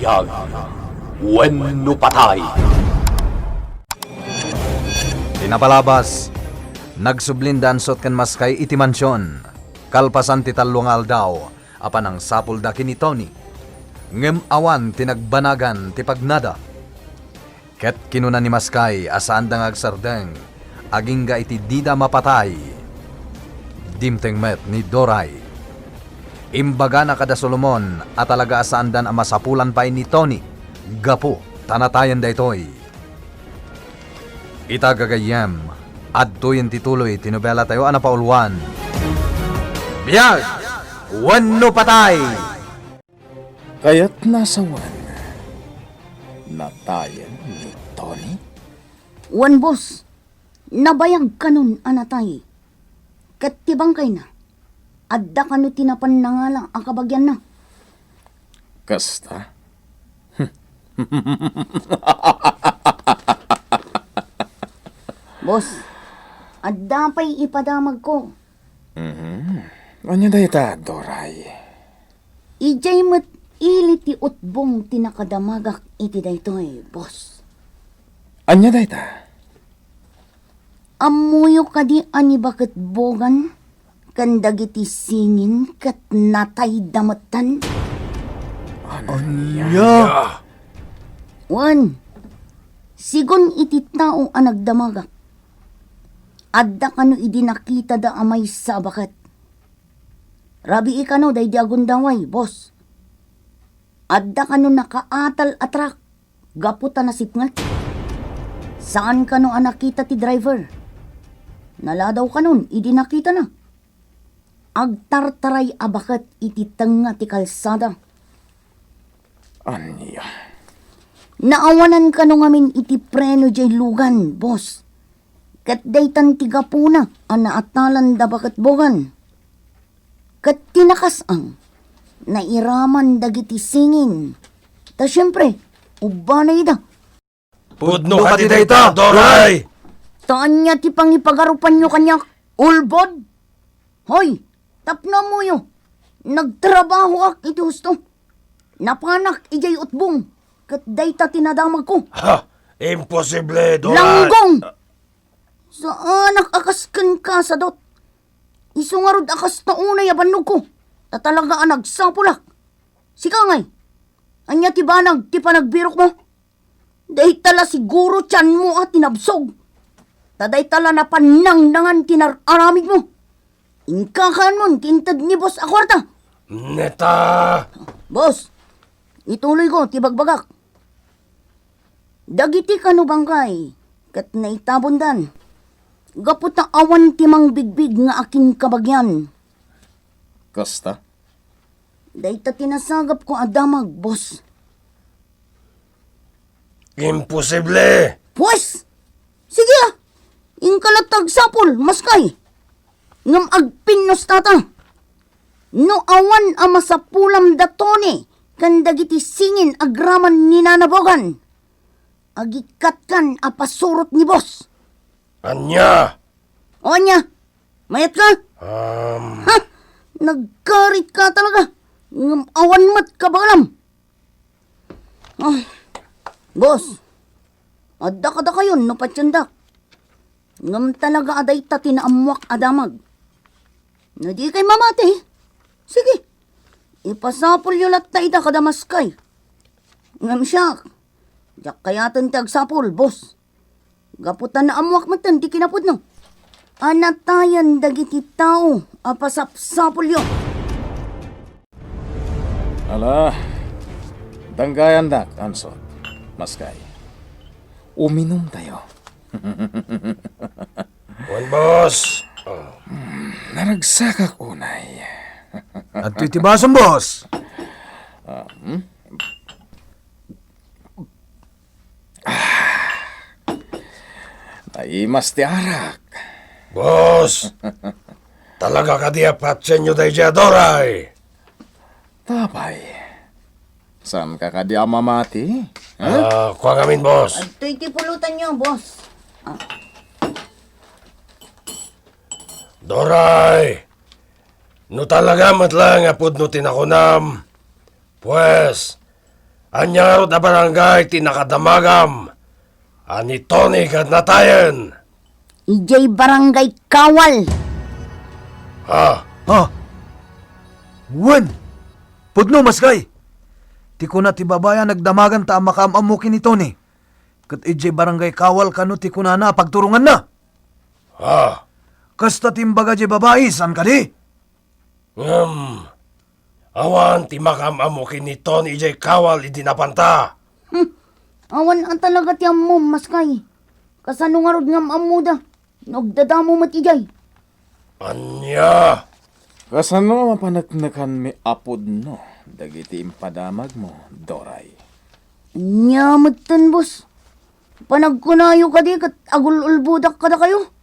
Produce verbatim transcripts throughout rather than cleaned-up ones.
Buntag wenno patay. Ti napalabas, nagsublinda ansot ken Maskay iti mansion. Kalpasan ti tallo nga aldaw, a panangsapulda ken ni Tony. Ngem awan ti nagbanagan ti pagnada. Ket kinuna ni Maskay a saanda nga agsardeng agingga iti dida mapatay. Dimteng met ni Doray. Imbagana kada Solomon a talaga a saandan a masapulan pay ni Tony gapu ta natayen daytoy. Ita gagayyem, adtoyen ti tuloy ti nobelatayo a napauluan, Biag wenno Patay! Kayatna a sawen, natayen ni Tony? Wen, boss. Nabayag kanon a natay. Ket ti bangkayna, adda kano ti napan nangala a kabagianna. Kasta? Boss, adda pay ipadamagko. Mhm. Ania dayta, Doray? Idiay met ili ti utbong ti nakadamagak iti daytoy, boss. Ania dayta? Ammoyo kadi a ni Baketbogan ken dagiti singin ket natayda metten? Ania? Wen, sigun iti tao a nagdamagak, adda kano idi nakitada a maysa a baket. Rabii kano daydi a gundaway, boss. Adda kano nakaatal a truck gapu ta nasipnget. Saan kano a nakita ti driver. Naladaw kanon idi nakitana. Agtartaray a baket iti tengnga ti kalsada. Ania? Naawanan kano ngamin iti preno diay lugan, boss. Ket daytan ti gapuna a naatalanda Baketbogan. Ket ti nakasang, nairaman dagiti singin. Ta siempre, ubbana ida. Pudno kadi dayta, Doray! Ta ania ti pangipagarupanyo kaniak, ulbod? Hoy, tapno ammoyo, nagtrabahoak iti husto. Napanak idiay utbong, ket dayta ti nadamagko. Ha! Imposible, Doray! Langgong! Saanak a kas kenka, Sadot. Isu ngarud a kasta unay a bannogko, ta talaga a nagsapulak. Sika ngay, ania ti banag ti panagbirokmo? Dayta la siguro tianmo a tinabsog. Ta dayta la napannangnangan ti nar-aramidmo. Inkakaanmon ti inted ni boss a kuarta. Neta! Boss, ituloyko ti bagbagak. Dagiti kano bangkay ket naitabondan gapu ta awan ti mangbigbig nga akinkabagian. Kasta? Dayta ti nasagapko a damag, boss. Imposible! Pues, sige a! Inka la ti agsapul, Maskay. Ngem agpinnusta ta. No awan a masapulam da Tony ken dagiti singin agraman ni Nana Bogan, agikkatkan a pasurot ni boss. Ania? O ania? Mayatka? Um. Ha? Nagkaritka talaga. Ngem awan met kabaelam. Ah, boss, adda kadakayon no patiendak. Ngem talaga a dayta ti naammoak a damag. No dikay mamati, sige, ipasapulyo latta ida kada Maskay. Ngem siak, diak kayaten ti agsapul, boss. Gapu ta naammoak metten ti kinapudno a natayen dagiti tao a pasapsapulyo. Ala, danggayandak, ansot, Maskay. Uminumtayo. Wen, boss. Oh. Hmm, naragsakak unay. Adtoy ti basom, boss. Ah, hmm? Ah, naimas ti arak. Boss, talaga kadi a patsienyo daydi a Doray? Apay, saanka kadi a mamati? Ha? Ah, kua ngamin, boss. Adtoy ti pulutanyo, boss. Ah. Doray, no talaga met laeng a pudno ti nakunam, pues, Ania ngarud a barangay ti nakadamagam a ni Tony ket natayen? Idiay Barangay Kawal. Ha? Ha? Wen! Pudno, Maskay! Ti kuna ti babai a nagdamagan ta a makaam-ammo ken ni Tony. Ket idiay Barangay Kawal kano ti kunana a pagturonganna? Ha? Kasta ti imbaga diay babai, saan kadi? Ngem, awan ti makaam-ammo ken ni Tony idiay Kawal idi napanta. Hmm. Awan a talaga ti ammom, Maskay. Kasano ngarud nga am-ammoda no agdadamo met idiay? Ania? Kasano a mapaneknekanmi a pudno dagiti impadamagmo, Doray? Ania metten, boss? Panagkunayo kadi ket agul-ulbodak kadakayo?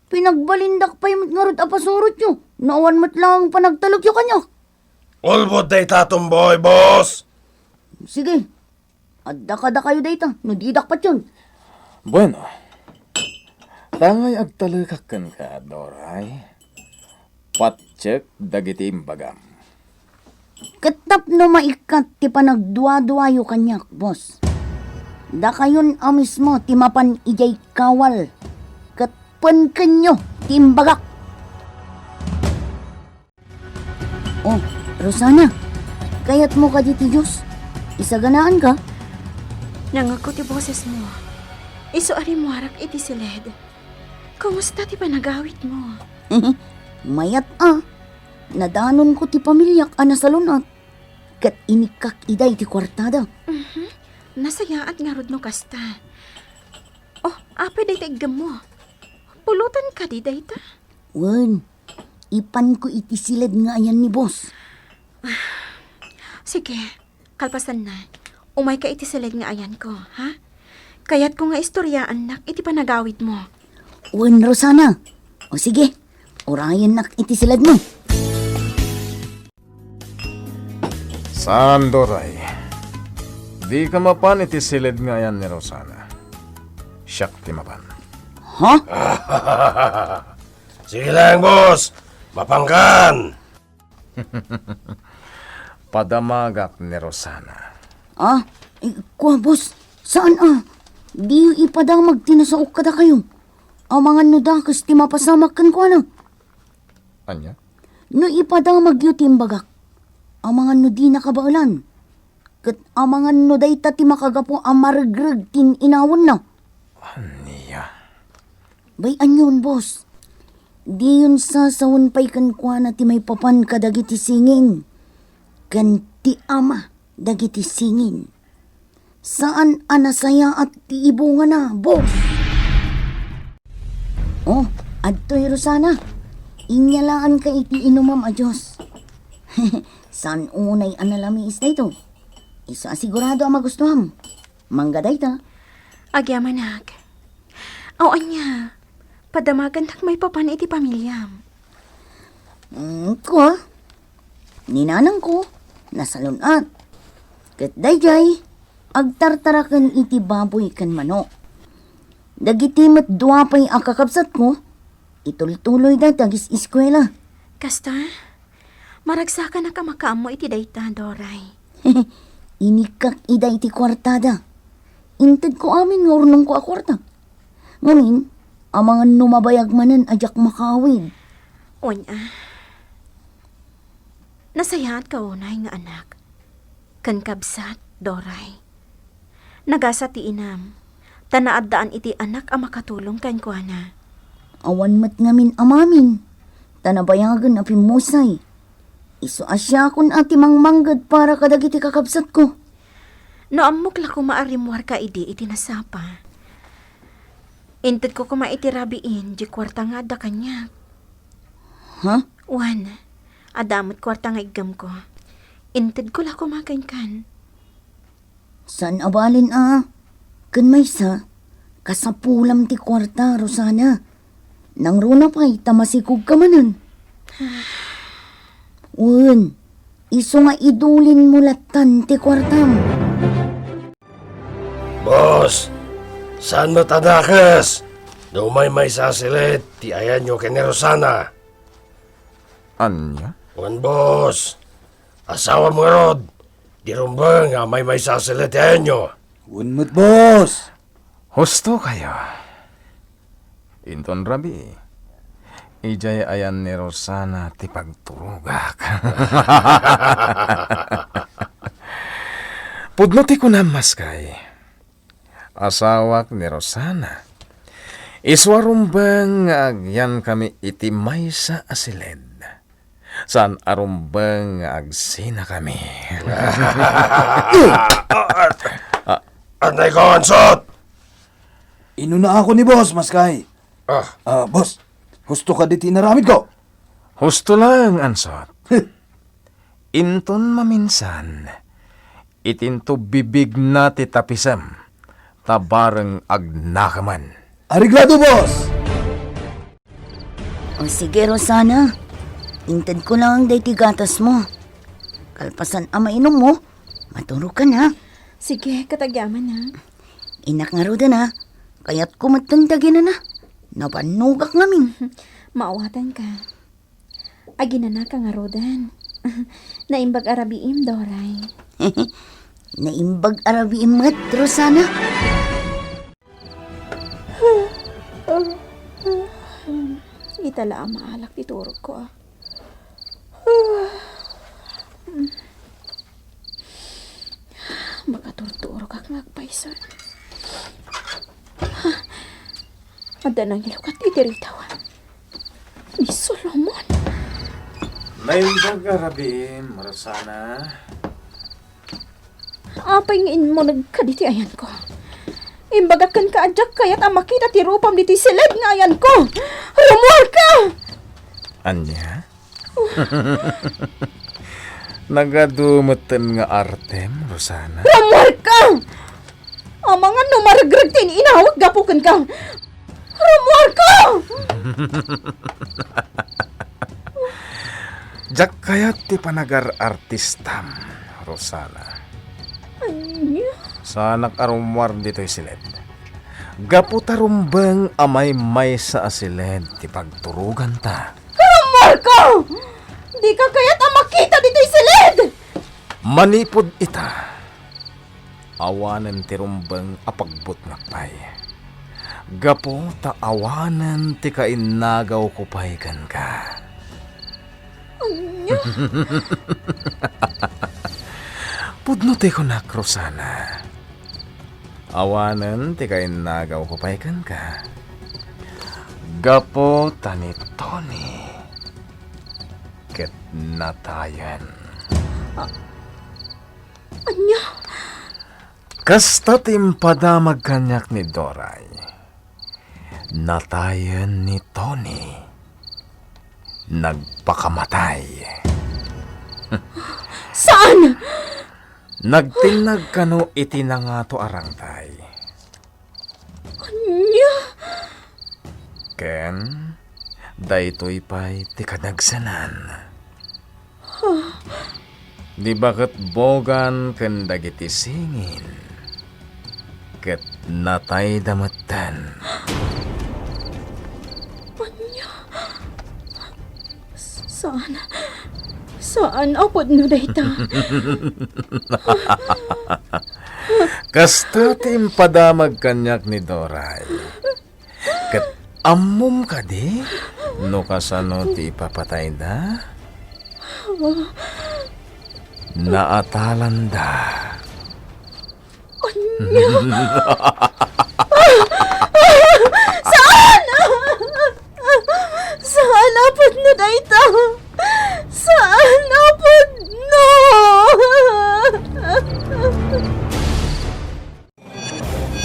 Pinagbalindak pay met ngarud a pasurotyo no awan met laeng panagtalekyo kaniak. Ulbod dayta, Tomboy, boss! Sige, adda kadakayo dayta no didak patyon. Bueno, tangay agtalekak kenka, Doray. Patiek dagiti imbagam. Ket tapno maikkat ti panagduaduayo kaniak, boss, dakayon a mismo ti mapan idiay Kawal ket penkenyo ti imbagak. Oh, Rosana, kayatmo kadi ti Dios? Isaganaanka? Nangngegko ti bosesmo. Isu a rimmuarak iti siled. Kumusta ti panagawidmo? Mayat a. Nadanonko ti pamiliak a nasalun-at, ket inikkak ida iti kuartada. Mhm. Nasayaat ngarud no kasta. Oh, apay dayta iggemmo? Pulotan kadi dayta? Wen, ipanko iti siled nga ayan ni boss. Sige, kalpasanna, umayka iti siled nga ayanko, ha? Kayatko nga istoryaannak iti panagawidmo. Wen, Rosana. O sige, urayennak iti siledmo. Saan, Doray. Dika mapan iti siled nga ayan ni Rosana. Siak ti mapan. Ha? Sige lang, boss. Mapankan. Padamagak ni Rosana. Ah, eh, kua, boss. Saan a? Diyo ipadamag ti nasaok kadakayo. Amangan no dakes ti mapasamak kenkuana. Ania? No ipadamagyo ti imbagak, amangan no dina kabaelan, ket amangan no dayta ti makagapu a maregreg ti in-inawenna. Ania? Bay-anyon, boss. Diyon sasawen pay kenkuana ti maipapan kadagiti singin ken ti ama dagiti singin. Saan a nasayaat ti ibungana, boss. Oh, adtoy, Rosana. Inyalaanka iti inumam a juice. Saan unay a nalamiis daytoy? Isu a sigurado a magustuam. Mangga dayta. Agyamanak. Aw, ania, padamagannak maipapan iti pamiliam. Mm, kua, ni nanangko, nasalun-at. Ket daydiay, agtartaraken iti baboy ken manok. Dagiti met dua pay a kakabsatko, itultuloyda ti agis-eskuela. Kasta? Maragsakanak a makaammo iti dayta, Doray. Inikkak ida iti kuartada. Intedko amin nga urnongko a kuarta. Ngamin, amangan no mabayag manen a diak makaawid. Wen a. Nasayaatka unay nga anak ken kabsat, Doray. Nagasa ti inam, ta naaddaan iti anak a makatulong kenkuana. Awan met ngamin a mamin, ta nabayagen a pimmusay. Isu a siakon a ti mangmangged para kadagiti kakabsatko. No ammok la koma a rimmuarka idi iti nasapa, intedko koma iti rabiin diay kuarta nga adda kaniak. Ha? Wen, adda met kuarta nga iggemko. Intedko la koma kenkan. Saan a balen a. Ken maysa, kasapulam ti kuarta, Rosana. Nangruna pay ta masikogka manen. Wen, isu nga idulinmo lattan ti kuartam. Boss, saan met a dakes no umay maysa a siled ti ayanyo ken ni Rosana? Ania? Wen, boss. Asawam ngarud, Di rumbeng a maymaysa a siled ti ayanyo. Wen met, boss. Husto kayo. Inton rabii, idiay ayan ni Rosana ti pagturogak. Pudno ti kunam, maskay. Asawak ni Rosana. Isu a rumbeng nga agyankami iti maysa a siled. Saan a rumbeng nga agsinakami. Ah, anay ko, Ansot! Inunaak ni boss, maskay. Ah. Ah, boss, husto kadi ti inaramidko? Husto laeng, Ansot. Inton maminsan, itinto bibigna ti tapisem, ta bareng agnakemen. Areglado, boss! O sige, Rosana. Intedko lang daytoy gatasmo. Kalpasan a mainummo, maturogkan, ha? Sige, ket agyaman, ha? Innak ngaruden, ha? Kayatko metten ti aginana. Nabannogak ngamin. Maawatanka. Aginanaka ngaruden. Naimbag a rabiim, Doray. Naimbag a rabiim met, Rosana. Ita la a maalak ti turogko, a. Makaturturogak nga agpayso. Adda nangilukat iti ritaw ni Solomon. Naimbag a rabiim, Rosana. Apay nga immuneg kaditi ayanko? Imbagak kenka a diak kayat a makita ti rupam ditoy siled nga ayanko. Rummuarka! Ania? Nagadu metten nga artem, Rosana. Rummuarka! Amangan no maregreg ti in-inawek gapu kenka. Rummuarka! Diak kayat ti panagar-artistam, Rosana. Ania? Saanak a rummuar ditoy siled. Gapu ta rumbeng a maymaysa a siled ti pagturoganta. Rummuarka! Dika kayat a makita ditoy siled! Manipud ita, awanen ti rumbeng a pagbutngak pay. Gapu ta awanen ti kainnagawko pay kenka. Ania? Pudno ti kunak, Rosana. Awanen ti kainnagawko pay kenka. Gapu ta ni Tony ket natayen. A-, ania? Kasta ti impadamag kaniak ni Doray. Natayen ni Tony. Nagpakamatay. Saan? Nagtinnag kano iti nangato a rangtay. Ania? Ken daytoy pay ti kadagsanan. Huh? Di baket bogan ken dagiti singin, ket natayda metten. Ania? Saan, saan a pudno dayta. Kasta ti impadamag kaniak ni Doray. Ket ammom kadi no kasano ti ipapatayda? Naatalanda. Ania? Saan? Saan a pudno dayta? Saan a pudno?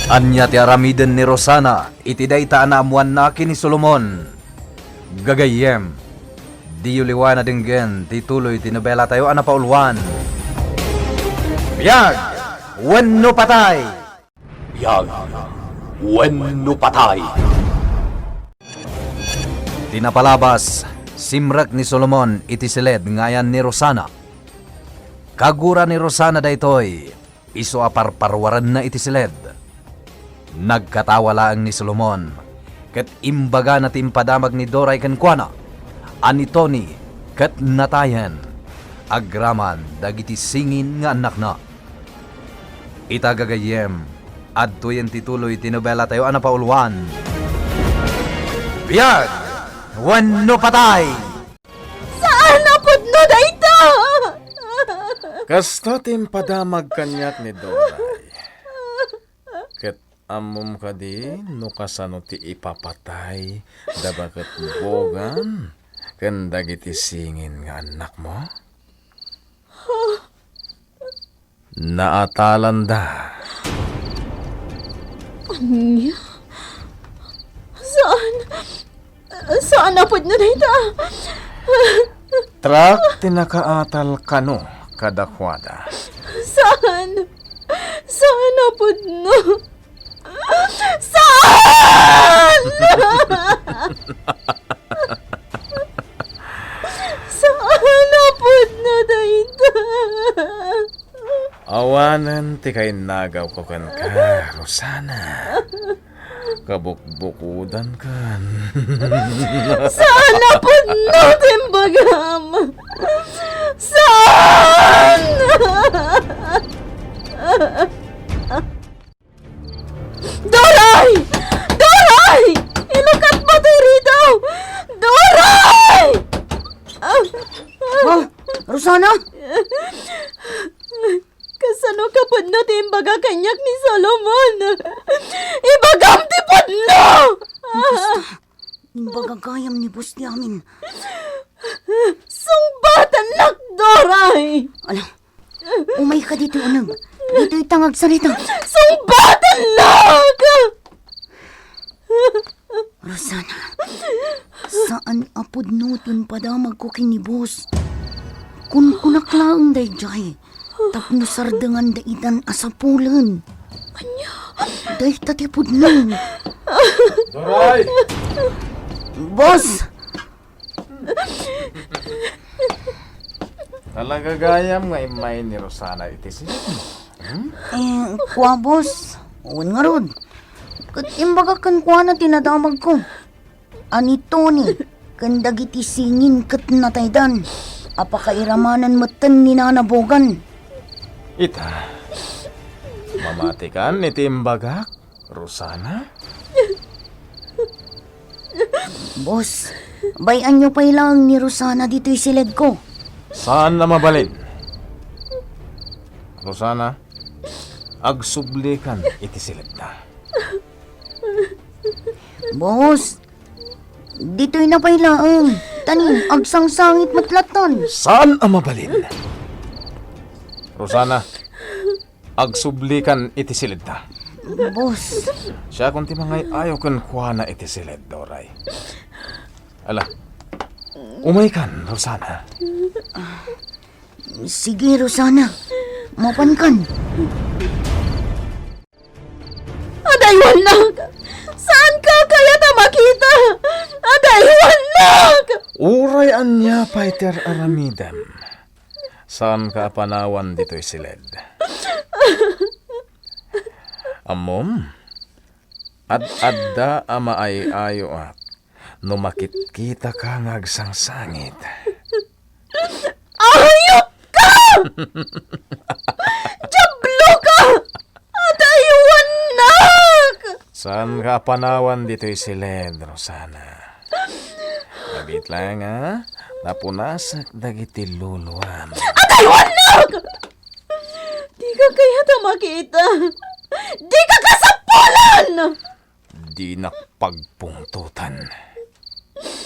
Ania ti aramiden ni Rosana iti dayta a naammoanna ken ni Solomon? Gagayyem, diyo liwan a denggen ti tuloy ti nobelatayo a napauluan, Biag wenno Patay! Biag wenno Patay! Ti napalabas, simrek ni Solomon iti siled nga ayan ni Rosana. Kagura ni Rosana daytoy, isu a parparuarenna iti siled. Nagkatawa laeng ni Solomon, ket imbagana ti impadamag ni Doray kenkuana, a ni Tony ket natayen. agraman dagiti singin nga annakna. Ita gagayyem, adtoyen ti tuloy ti nobelatayo a napauluan, Biag wenno Patay! Saan a pudno dayta! Kasta ti impadamag kaniak ni Doray. Ket ammom kadi no kasano ti ipapatay da baket Bogan ken dagiti singin nga annakmo? Naatalanda. Ania? Saan? Saan a pudno dayta? Track ti nakaatal kano kadakuada. Saan? Saan a pudno? Saan? Saan a pudno dayta? Awanen ti kainnagawko kenka, Rosana. Kabukbukodankan. Saan a pudno ti imbagam? Saan? Doray! Doray! Ilukatmo ti ridaw! Doray! Ah, Rosana? Kasano ka pudno ti imbaga kaniak ni Solomon? Ibagam ti pudno! Basta, imbaga gayam ni boss ti amin. Sungbatannak, Doray! Ala, umayka ditoy uneg. Ditoy ta nga agsarita. Sungbatannak! Rosana, saan a pudno ti impadamagko ken ni boss. Kunkunak laeng daydiay tapno sardengan daytan a sapulen. Ania? Dayta ti pudno. Doray! Boss! Talaga gayam nga immay ni Rosana iti sini? Hmm? Eh, kua, boss. Wen ngarud. Ket imbagak kenkuana ti nadamagko. A ni Tony ken dagiti singin ket nataydan a pakairamanen metten ni Nana Bogan. Ita, mamatikan iti imbagak, Rosana? Boss, bay-anyo pay laeng ni Rosana ditoy siledko. Saan a mabalin. Rosana, agsublikan iti siledda. Boss, ditoy na pay laeng. Tani, agsangsangit met lattan. Saan a mabalin. Rosana, agsublikan iti siledta. Boss. Siakon ti mangay-ayo kenkuana iti siled, Doray. Ala, umaykan, Rosana. Sige, Rosana. Mapankan. Adaywannak! Saanka kayat a makita? Adaywannak! Uray ania pay ti ar-aramidem, saanka a panawan ditoy siled. Ammom, ad-adda a maay-ayoak no makitkitaka nga agsangsangit. Ayupka! Diabloka! Adaywannak! Saanka a panawan ditoy siled, Rosana. Nabitla nga napunasak dagiti luluam. Adaywannak! Dika kayat a makita. Dika kasapulan! Dinak pagpungtotan.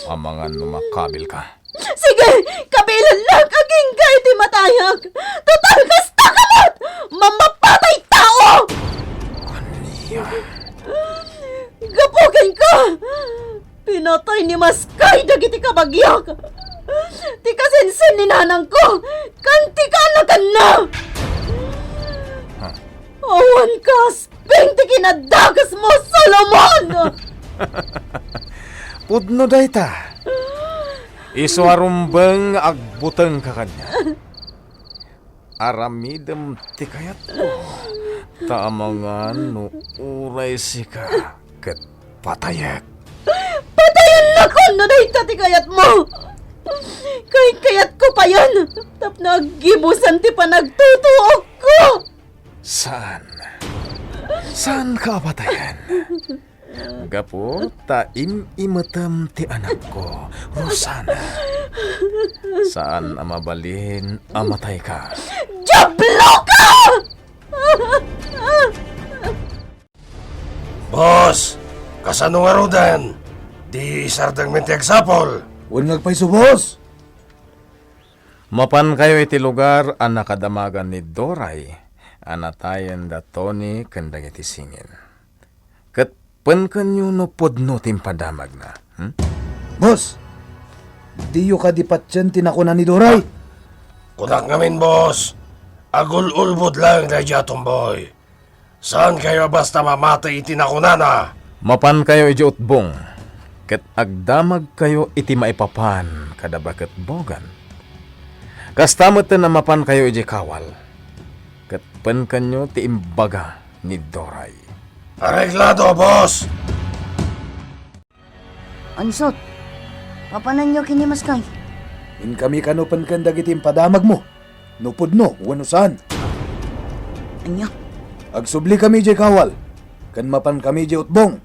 Amangan no makabilka. Sige, kabilannak agingga iti matayak. Total, kasta ka met! Mamapatay tao! Ania? Gapu kenka! Pinatay ni Maskay dagiti kabagiak! Ti kasensen ni nanangko, ken ti kaanakanna! Ha? Awan kas Ping ti kinadakesmo, Solomon! Pudno dayta. Isu a rumbeng nga agbutengka kaniak. Aramidem ti kayatko, ta amangan no uray sika ket patayek. Patayennakon no dayta ti kayatmo! Kaykayatko payen tapno aggibusan ti panagtutuokko. Saan. Saanka a patayen. Gapu ta im-imetem ti anakko, Rosana. Saan a mabalin a matayka. Diabloka! Boss, kasano ngaruden? Di isardengmin ti agsapul? Wen nga agpayso, boss. Mapankayo iti lugar a nakadamagan ni Doray a natayen da Tony ken dagiti singin. Ket penkenyo no pudno ti impadamagna. Hmm? Boss, diyo kadi patien ti nakuna ni Doray? Kunak ngamin, boss. Agul-ulbod laeng daydiay a tumboy. Saankayo a basta mamatay iti nakunana. Mapankayo idiay utbong, ket agdamagkayo iti maipapan kada baketbogan. Kasta metten a mapankayo idiay kawal, ket penkenyo ti imbaga ni Doray. Areglado, boss! Ansot, papananyo ken ni Maskay? Inkami kano penken dagiti impadamagmo, no pudno wenno saan. Ania? Agsublikami idiay kawal, ken mapankami idiay utbong.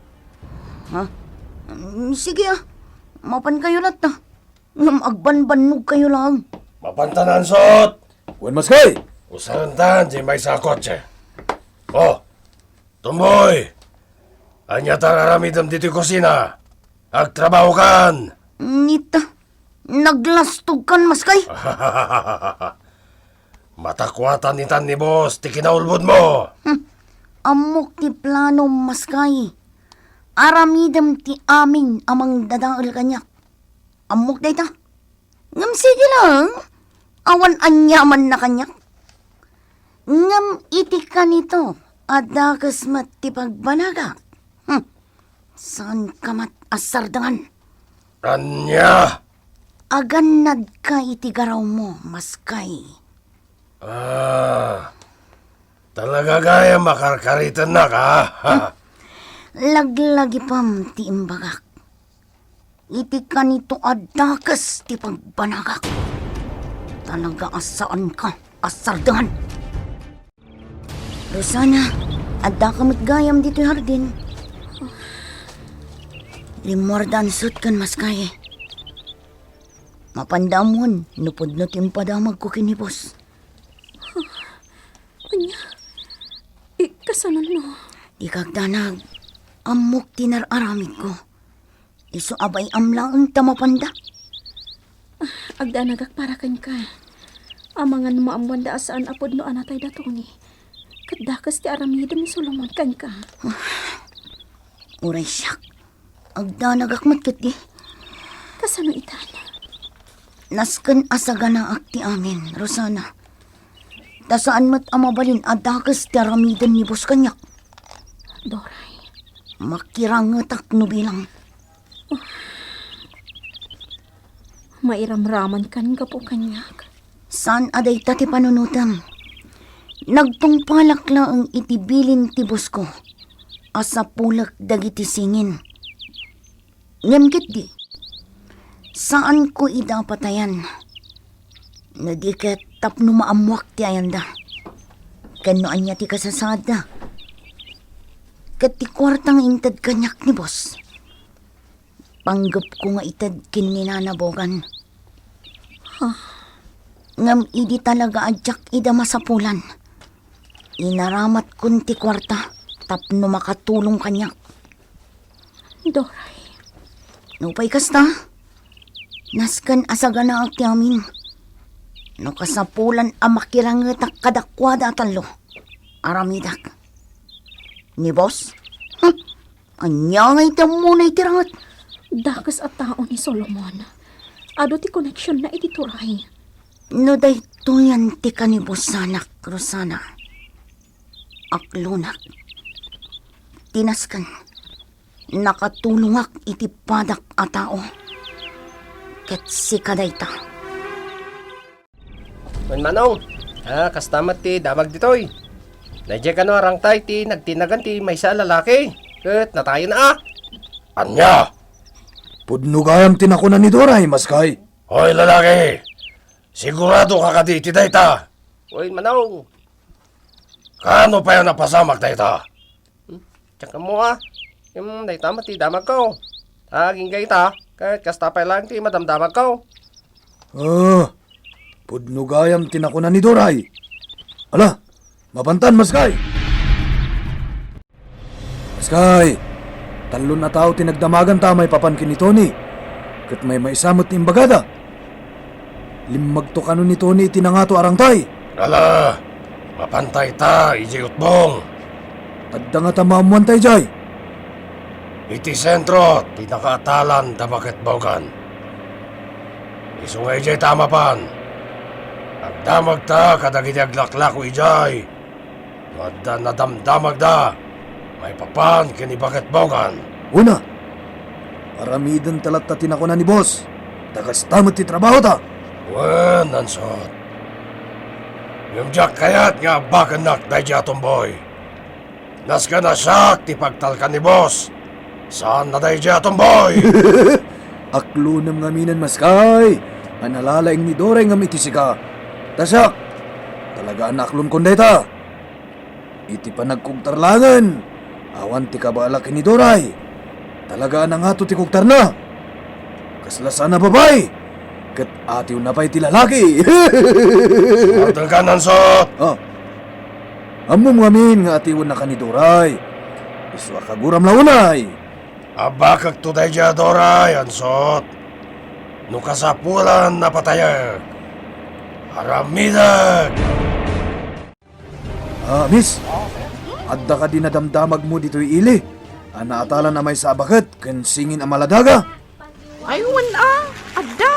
Ha? Mm, sige, ah. Mapankayo latta. Ngem agbanbannogkayo laeng. Mapantan, Ansot! Wen, Maskay! Usarentan diay maysa a kotse. Oh, Tumboy! Ania ti ar-aramidem ditoy kusina? Agtrabahokan! Nita, naglastogkan, Maskay. Matakuatan itan ni boss ti kinaulbodmo. Hmm. Ammok ti plano, Maskay. Aramidem ti amin a mangdadael kaniak. Ammok dayta. Ngem sige laeng, awan aniamanna kaniak. Ngem iti kanito a dakes met ti pagbanagak. Hmm. Saanka met a sardengan. Ania? Agannadka iti garawmo, Maskay. Ah, talaga gayam a karkaritennak, ha? Laglagipem ti imbagak. Iti kanito a dakes ti pagbanagak. Talaga a saanka a sardengan. Rosana, addaka met gayam ditoy hardin. Rimmuarda Ansot ken Maskay. Mapanda ammuen no pudno ti impadamagko ken ni boss. Ania? I, kasano no? Dika agdanag, ammok ti nar-aramidko. Isu a bay-am laeng ta mapanda. Ah, agdanagak para kenka. Amangan no maammoanda a saan a pudno a natay da Tony. Ket dakes ti aramiden ni Solomon kenka. Uray siak. Agdanagak met ketdi. Kasano itan? Nasken a saganaak ti amin, Rosana. Ta saan met a mabalin a dakes ti aramiden ni boss kaniak. Doray. Makirangetak no bilang. Mairamramankan gapu kaniak. Saan a dayta ti panunotem. Nagtungpalak laeng iti bilin ti bossko a sapulek dagiti singin. Ngem ketdi, saanko ida a patayan. No di ket tapno maammoak ti ayanda. Ken no ania ti kasasaadda. Ket ti kuarta nga inted kaniak ni boss, panggepko nga ited ken ni Nana Bogan. Ha? Ngem idi talaga a diak ida masapulan, inaramatkon ti kuarta tapno makatulong kaniak. Doray. Nupay kasta, nasken a saganaak ti amin. No kasapulan a makirangetak kadakuada a tallo, aramidak. Ni boss? Hm, ania ngay ti ammona iti ranget? Dakes a tao ni Solomon. Adu ti koneksionna iti turay. No daytoyen ti kanibusanak, Rosana, aklonak. Ti nasken, nakatulongak iti padak a tao. Ket sika dayta. Wen Manong, ah, kasta met ti damag ditoy. Daydiay kano a rangtay ti nagtinagan ti maysa a lalaki, ket natayen a. Ania? Pudno gayam ti nakuna ni Doray, Maskay. Oy, lalaki! Sigurado ka kadi iti dayta? Oy, Manong. Kaano pay a napasamak dayta? Hmm? Diak ammo a. Ngem dayta met ti damagko. Agingga ita, ket kasta pay laeng ti madamdamagko. Ah, pudno gayam ti nakuna ni Doray. Ala, mapantan, Maskay! Maskay, tallon a tao ti nagdamaganta maipapan ken ni Tony. Ket maymaysa met ti imbagada. Limmagto kano ni Tony iti nangato a rangtay. Ala, mapanta ita idiay utbong. Adda ngata maammoanta idiay? Iti sentro ti nakaatalan da Baket Bogan. Isu nga idiay ta mapan. Agdamagta kadagiti aglaklako idiay. No adda nadamdamagda maipapan ken ni Baket Bogan. Una, aramidenta latta ti nakuna ni boss. Ta kasta met ti trabahota. Wen, Ansot. Ngem diak kayat nga abakennak daydiay a tumboy. Nasken a siak ti pagtalkan ni boss. Saan na daydiay a tumboy? Aklonem ngaminen, Maskay, a nalalaing ni Doray ngem iti sika. Ta siak, talaga a naaklon kon dayta. Iti panagkugtar laengen, awan ti kabaelak ken ni Doray. Talaga a nangato ti kugtarna. Kasla saan a babai, ket atiwna pay ti lalaki. Sumartengka, Ansot! Ah. Ammom ngamin nga atiwennaka ni Doray. Isu a kaguram la unay. Abakekto daydiay a Doray, Ansot. No kasapulan a patayek, aramidek! Ah, miss, adda kadi nadamdamagmo ditoy ili a naatalan a maysa a baket ken singin a maladaga? Ay, wen a, adda.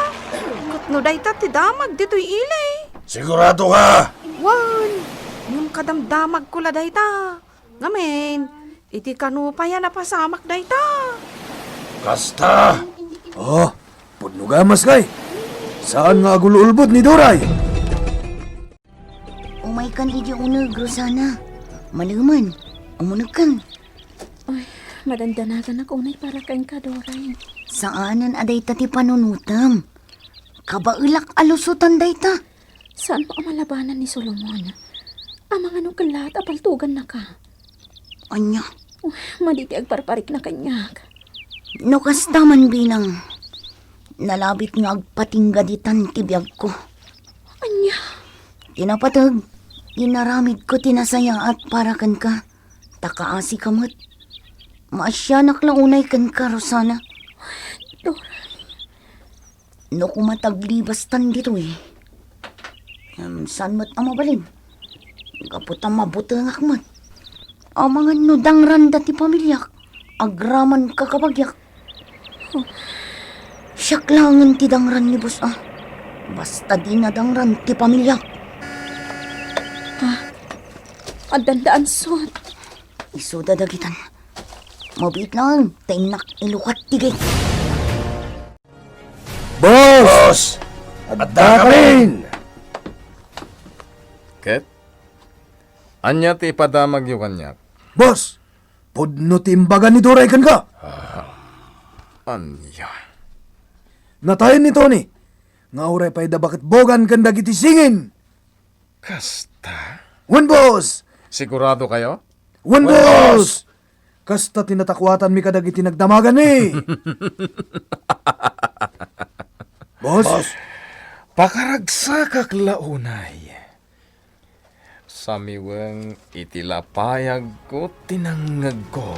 Ket no dayta ti damag ditoy ili. Sigurado ka? Wen, ngem kadamdamagko la dayta. Ngamin, iti kano pay a napasamak dayta? Kasta! Oh, pudno gayam, Maskay. Saan nga agul-ulbod ni Doray? Umaykan idiay uneg, Rosana. Malemen, umunegkan. Ay, madandanaganak unay para kenka, Doray. Saanen a dayta ti panunotem. Kabaelak a lusotan dayta. Saanmo a malabanan ni Solomon? Amangan no kellaat a paltogannaka. Ania? Oh, madi ti agparparikna kaniak. No kasta man bilang, nalabit nga agpatingga ditan ti biagko. Ania? Ti napateg, inaramidko ti nasayaat para kenka, ta kaasika met. Maasianak la unay kenka, Rosana. Doray. No koma taglibastan ditoy, em, saan met a mabalin? Gapu ta mabutengak met. Amangan no dangranda ti pamiliak, agraman kakabagiak. Siak laengen ti dangran ni boss a. Basta dina dangran ti pamiliak. Ha? Addanda, Ansot. Isuda dagitan. Mabiit laeng ta innak ilukat ti gate. Boss! Boss! Adda kamin! Ket? Ania ti ipadamagyo kaniak? Boss! Pudno ti imbaga ni Doray kenka! Ah, ania? Natayen ni Tony nga uray pay da Baket Bogan ken dagiti singin! Kasta? Wen, boss! Sigurado kayo? Wen, wen, boss! Boss! Kasta ti natakuatanmi kadagiti nagdamaganmi. Boss? Boss, pakaragsakak la unay. Samiweng iti lapayagko ti nangngegko.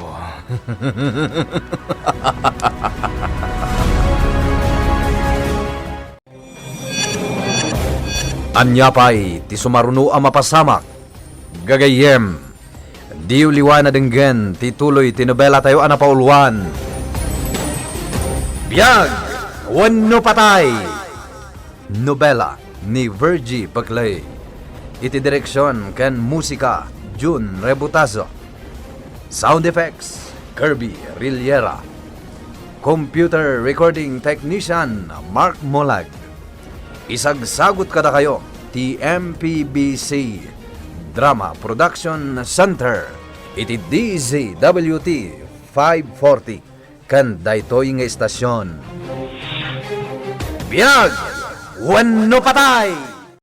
Ania pay ti sumaruno a mapasamak? Gagayyem, diyo liwan a denggen ti tuloy ti nobelatayo a napauluan, Biag wenno Patay. Nobela ni Virgie Peclay. Iti direksion ken musika, Jun Rebutazo. Sound effects, Kirby Rillera. Computer recording technician, Mark Molag. Isagsagut kadakayo ti M P B C Drama Production Center iti D Z W T five forty ken daytoy nga istasion. Biag wenno patay!